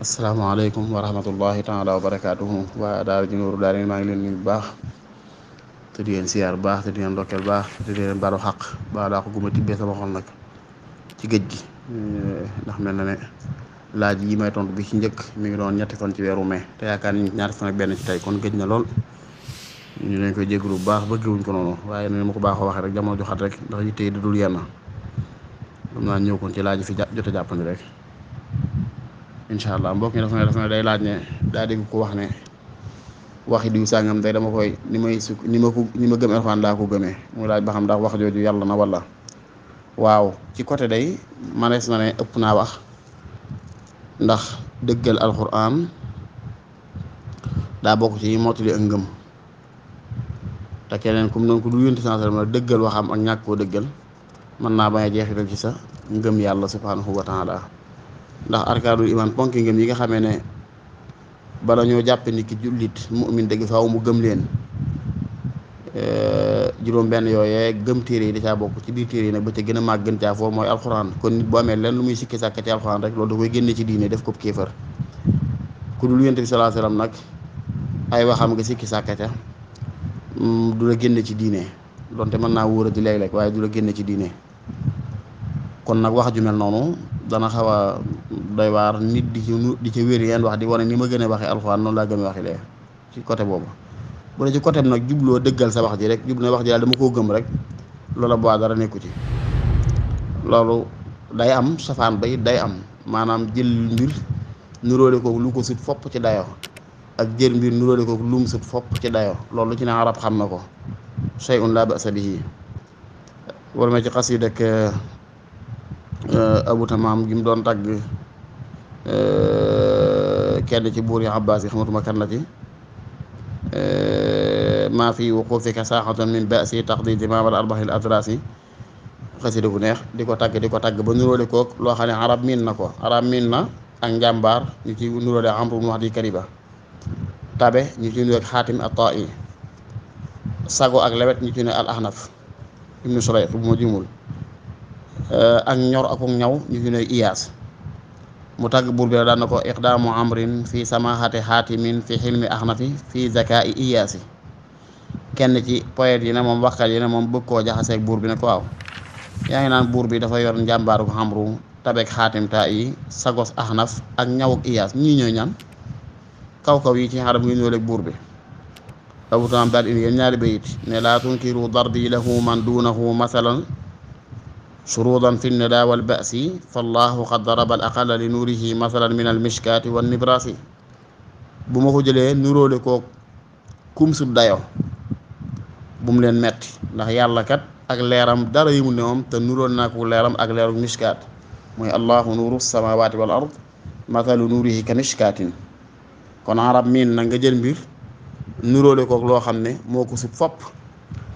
asalaamaaleykum wa rahmatullahi taala wa barakaatuhu waa daara ji Nuuru Daarayni maa ngi leen nuyu bu baax te di leen siyaar bu baax te di leen ndokkeel baax te di leen balu xaq baa daa ko guma tibbee sama xol nag ci géej gi ndax mel na ne laaj yi may tontu bi ci njëkk mi ngi doon ñetti fan ci weeru mai te yaakaar ni ñaari fan ak benn ci tey kon géej na lool ñu leen koy jégalu bu baax bëggewuñ ko noonu waaye ne ma ko baaxoo waxee rek jamono ju xat rek ndax yitte yi dudul yenn xam naa ñëw kon ci laaj fi jot a jàppandi rek incha allah mbokk mi dafa ne day laaj ne daa dégg ko wax ne waxi diw sàngam day dama koy ni ma gëm alxuraan laa ko gëmee muy laaj ba xam ndax wax jooju yàlla na wala waaw ci côté day manees na ne ëpp naa wax ndax dëggal alxuraan daa bokk ci mottali ak ngëm te keneen comme noonu ko du yónti sansalam la dëggal waxam ak ñàkk koo dëggal mën naa bañ a jeexital ci sa ngëm yàlla subhanahu wa taala ndax arkaanul iman ponki ngëm yi nga xamee ne bala ñoo jàppe ni ki jullit mu'min dëgg faaw mu gëm leen juróom benn yooyee gëm téere yi da caa bokk ci biir téere yi nag ba ca gën a màgg gën caa foofu mooy alxuraan kon nit bu amee leen lu muy sikki sàkk ci alxuraan rek loolu da koy génne ci diine def ko kéefër ku dul yonent bi sallallahu alayhi wasallam nag ay waxam nga sikki sàkk ca du la génne ci diine donte mën naa wóorati léeg-léeg waaye du la génne ci diine kon nag wax ju mel noonu dana xaw a doy waar nit di ci wér yeen wax di wane ni ma gën a waxee alxuraan noonu laa gën a waxee lee ci côté boobu bu dee ci côté bi nag jubloo dëggal sa wax ji rek jublu ne wax ji daal dama koo gëm rek loola bu dara nekku ci loolu day am safaan ba it day am maanaam jël mbir nuróole ko lu ko sut fopp ci dayoo ak jël mbir nuróole ko lu mu sut fopp ci dayoo loolu ci ne arab xam na ko shay'un la ba'sa bihi wala ma ci xasida ak abu tamaam gi mu doon tagg kenn ci buur yi Abbaas yi xamatuma kan la ci maa fi wuqufika saaxatan min ba'si taqdidi maamal arbahil adrasi xasida gu neex di ko tagg ba nuróole koog loo xam ne arab miin na ko arab miin na ak njàmbaar ñu ci nuróole Amru ibn Mahdi Kariba tabe ñu ci nuróole Xaatim at-Taa'i sago ak lewet ñu ci ne al ahnaf ibnu Surayq bu ma jumul ak ñor ak ñaw ñu ci ne iyaas mu tàgg buur bi la daan na ko iqdaamu amrin fi samahati xaatimin fi xilmi axnafi fi zakai iyaasi kenn ci poète yi ne moom waxkat yi ne moom bëgg koo jaxaseeg buur bi ne ko waaw yaa ngi naan buur bi dafa yor njàmbaaru ko xamru tabeek xaatim taa yi sagos axnaf ak ñaw ak iyaas ñii ñooy ñan kaw yi ci xarab ngi ñëw leeg buur bi abu taam daal indi yéen ñaari bayit ne laa tunkiru darbi lahu man duunahu masalan shuruudan fi nnidaa wal ba'si fallaahu qad daraba al aqalla li nuurihi masalan min al mishkaati wan nibraasi bu ma ko jëlee nuróole koo kum sut dayoo bu mu leen metti ndax yàlla kat ak leeram dara yi mu ne moom te nuróol naa ko leeram ak leeru mishkaat mooy allahu nuuru samaawaati wal ard mathalu nuurihi ka mishkaatin kon arab miin na nga jël mbir nuróole kook loo xam ne moo ko sut fopp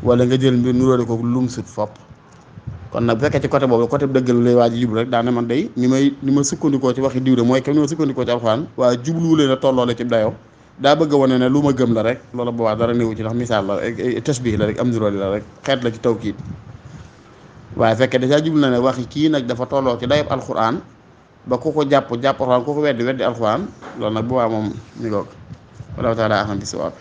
wala nga jël mbir nuróole kook lum sut fopp kon nag bu fekkee ci côté boobu côté dëggalu lay waa ji jublu rek daane man day ni ma sukkandikoo ci waxi diw de mooy comme ni ma sukkandikoo ci alxuraan waaye jubluwu leen a tolloole ci dayoo daa bëgg a wane ne lu ma gëm la rek loola boobaa dara néewu ci ndax misaal la rek tashbih la rek am nirooli la rek xeet la ci tawkiid waaye fekkee dèjà jublu na ne waxi kii nag dafa tolloo ci dayob alxuraan ba ku ko jàpp alxuraan ku ko weddi alxuraan loolu nag boobaa moom ñu ngoog wallahu taala ahlam bi sawaab